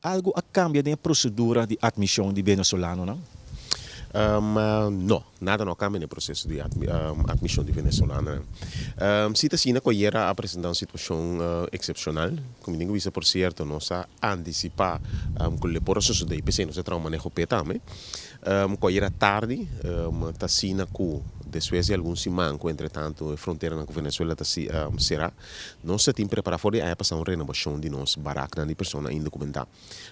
Algu a kambia den e prosedura di atmishon di venezolanonan? No, nada no a kambia den e proseso di atmishon di venezolanonan. Si ta asina ku ayera a presentá un situashon eksepshonal, ku mi tin ku bisa por sierto nos a antisipá ku lo por a sosodé i p'esei nos a traha un maneho p'e tambe. Ku ayera tardi ta asina ku despues di algun siman ku entretantu e fronteranan ku Venezuela ta será, Nos ta tin prepará for di aña pasá un renobashon di nos baraknan di persona indokumentá.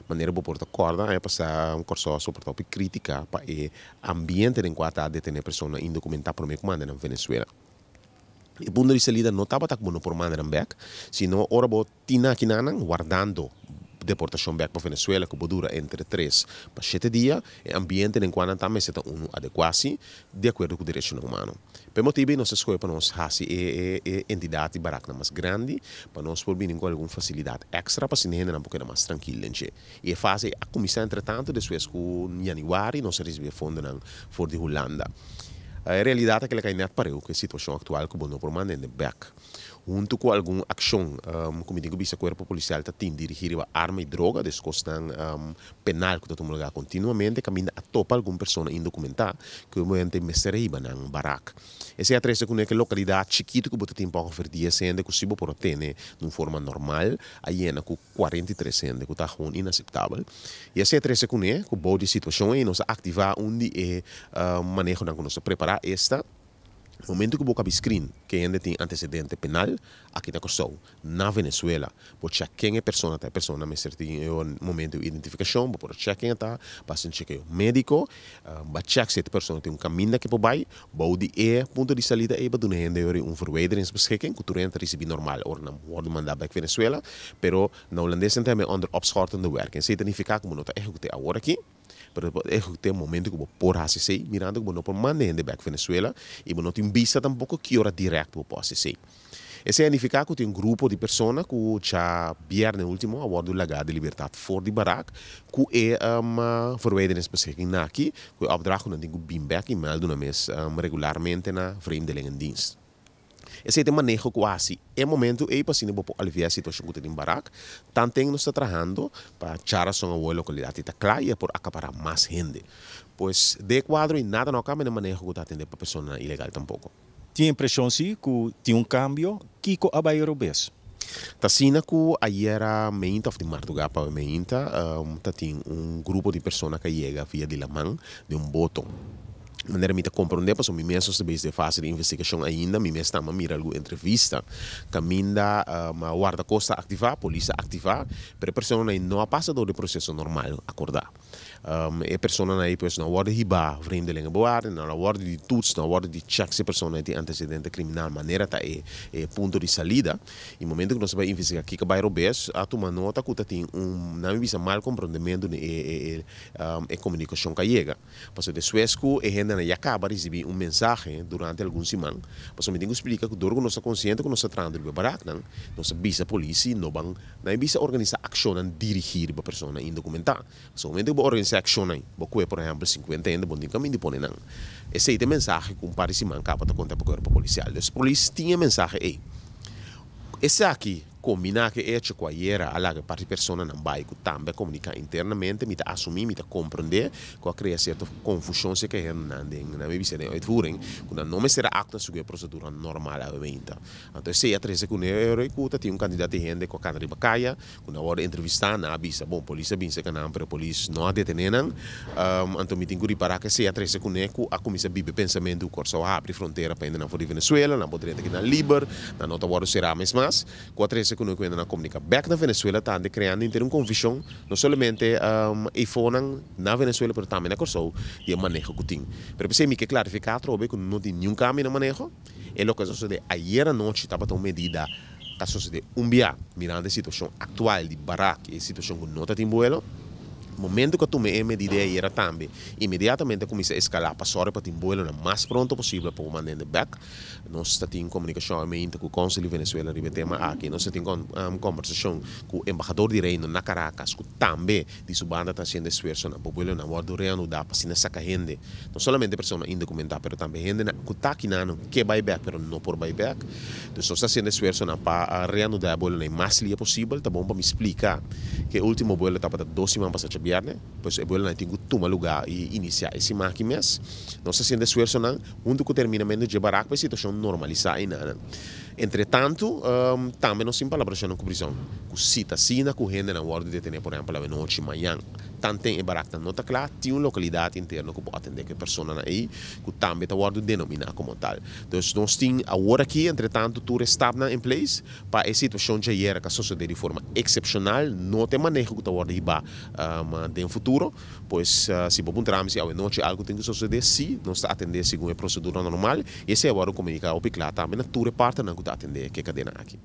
Manera bo por ta kòrda, aña pasá Kòrsou a soportá hopi krítika pa e ambiente den kua ta detené persona indokumentá promé ku manda nan Venezuela. E punto di salida no tabata ku bo no por manda nan bèk, sino ora bo tin nan akinanan wardando deportashon bèk pa Venezuela ku bo dura entre tres pa shete dia, e ambiente den kua nan ta mester ta unu adekuá si, di akuerdo ku derechonan humano. Pa e motibu ei nos a skohe pa nos hasi e e entidat di baraknan mas grandi pa nos por bini ku algun fasilidat èkstra pa asina hendenan por keda mas trankil den dje. I e fase ei a kuminsá entretantu despues ku yanüari nos a risibí e fondonan for di Hulanda. E realidat a kila kai nèt pareu ku e situashon aktual ku bo no por manda hende bèk. Huntu ku algun akshon ku mi tin ku bisa kuerpo polisial ta tin dirigí riba arma i droga, des kosnan penal ku ta tuma lugá kontinuamente kaminda a topa algun persona indokumentá ku e momento ei mester a hiba nan barak. Esei a trese kuné ku e lokalidat chikitu ku bo ta tin pa ongeveer dies hende ku si bo por a tene di un forma normal a yena ku 43 hende ku ta gewoon inaseptabel. I esei a trese kuné ku bou di e situashon ei nos a aktivá un di e manehonan ku nos a prepará, esta, Momento ku bo kabi screen ke hende tin antecedente penal aki na Kòrsou, na Venezuela, bo check ken e persona ta. E persona mester tin e momento di identifikashon, bo por a check ken e ta, bo hasi un chekeo médiko, bo a check si e persona tin un kaminda ke por bai. Bou di e punto di salida ei bo duna hende yori un verwijderingsbeschikking ku tur hende ta risibí normal ora nan wòrdu mandá bèk Venezuela. Pero na hulandes nan ta yama e onder opschortende werking. Esei ta nifiká ku bo no ta ehekut'é awor aki. Pero bo ta ehekut'é momento ku bo por hasi esei, mirando ku bo no por manda hende bèk Venezuela i bo no tin bista tampoko ki ora dirèkt bo por hasi esei. Esei a nifiká ku tin un grupo di persona ku dja bièrnè último a wòrdu lagá di libertat for di barak ku e verwijdeningsbeschikking naki, ku e opdracht ku nan tin ku bin bèk i mèldu nan mes regularmente na Vreemdelingendienst. Esei ta e maneho ku a hasi e momentu ei pa asina bo por aliviá e situashon ku ta den barak. Tanten nos ta trahando pa djarason awor e lokalidat ei ta kla i e por akapará mas hende. Pues den e kuadro ei nada no a kambia na e maneho ku ta atendé pa personanan ilegal tampoko. Tin impreshon si ku tin un kambio, kiko a bai robes? Ta asina ku ayera meinta òf di mardugá pa meinta ta tin un grupo di persona ku a yega via di laman den un boto. Manera mi ta komprondé pasobra mi mes no sta bezig den fase di investigashon ainda, mi mes tamba mira algun entrevista kaminda wardakosta a aktivá, polis a aktivá, pero e personanan ei no a pasa dor di proseso normal akordá. E personanan ei pues no a wòrdu hibá vreemdelingenbewaring, no a wòrdu di toets, no a wòrdu di chèk si e persona ei tin antesedente kriminal manera ta e punto di salida. I momento ku nos a bai investigá kiko a bai robes, a tuma nota ku ta tin un, nan mi bisa mal komprondementu den e komunikashon ku a yega. Pasobra despues ku e hendenan ya kaba risibí un mensahe durante algun siman, pasobra mi tin ku splika ku dor ku nos ta konsiente ku nos ta trahando riba e baraknan, nos ta bisa polis si no ban nan e bisa organisá akshonnan dirigí riba personanan indokumentá. Pasobra momento ku bo organisá akshonnan, bo kue por ehèmpel sinkuenta hende, bo no tin kaminda di pone nan. Esei ta e mensahe ku un par di siman kaba ta konta pa kuerpo polisial. Dus polis tin e mensahe ei. Esaki kombiná ku e echo ku ayera a laga e par di personanan bai ku tambe a komuniká internamente, mi ta asumí, mi ta komprendé ku a krea sierto konfushon serka e hendenan den nan mi bisa den uitvoering ku nan no mester a aktua segun e prosedura normal awe-meinta. Anto esei a trese kuné e ora ku ta tin un kantidat di hende ku a kana riba kaya ku nan a wòrdu entrevistá, nan a bisa, bon, polis a bin serka nan, pero polis no a detené nan. Anto mi tin ku ripará ku esei a trese kuné ku a kuminsá biba e pensamentu ku Kòrsou a habri frontera pa hendenan for di Venezuela, nan por drenta kinan liber, nan no ta wòrdu será mes mas. Ku a trese kuné ku hendenan a komuniká bèk na Venezuela tante kreando henter un konfushon, no solamente eifonan na Venezuela pero tambe na Kòrsou di e maneho ku tin. Pero p'esei mi ke klarifiká atrobe ku no tin niun kambio na maneho. E loke a sosodé ayer anochi tabata un medida ta sosodé un bia mirando e situashon aktual di barak, e situashon ku no ta tin buelo. Momento ku a tuma e medida ayera tambe, inmediatamente a kuminsá eskalá pa sòru pa tin buelonan mas pronto posibel pa por manda hende bèk. Nos ta tin komunikashon awmente ku Kònsul di Venezuela riba e tema aki. Nos ta tin kòmbersashon ku embahador di Reino na Caracas ku tambe di su banda ta hasiendo esfuersonan pa buelonan wòrdu reanudá pa asina saka hende, no solamente persona indokumentá pero tambe hendenan ku ta akinan ke bai bèk pero no por bai bèk. Dus nos ta hasiendo esfuersonan pa reanudá e buelonan e mas lia posibel. Ta bon pa mi splika ku e último buelo tabata dos siman pasá djabièrnè, pues e buelonan tin ku tuma lugá i inisiá e siman aki mes. Nos ta hasiendo esfuersonan huntu ku terminamentu dje barak pa e situashon normalisá einan. Entretantu, tambe nos tin palabrashonnan ku prizòn, ku si ta asina ku hendenan wòrdu detené, por ehèmpel awenochi, mañan, tanten e baraknan no ta kla, tin un lokalidat interno ku por atendé ku e personanan ei, ku tambe ta wòrdu denominá komo tal. Dus nos tin awor aki, entretantu, tur e stapnan in place pa e situashon djayer ka sosodé di forma eksepshonal, no ta e maneho ku ta wòrdu hibá den futuro. Pues, si bo puntra mi si awenochi algu tin ku sosodé, sí, nos ta atendé segun e prosedura normal i esei a wòrdu komuniká hopi kla tambe na tur e partnernan ku ta atendé ku e kadena aki.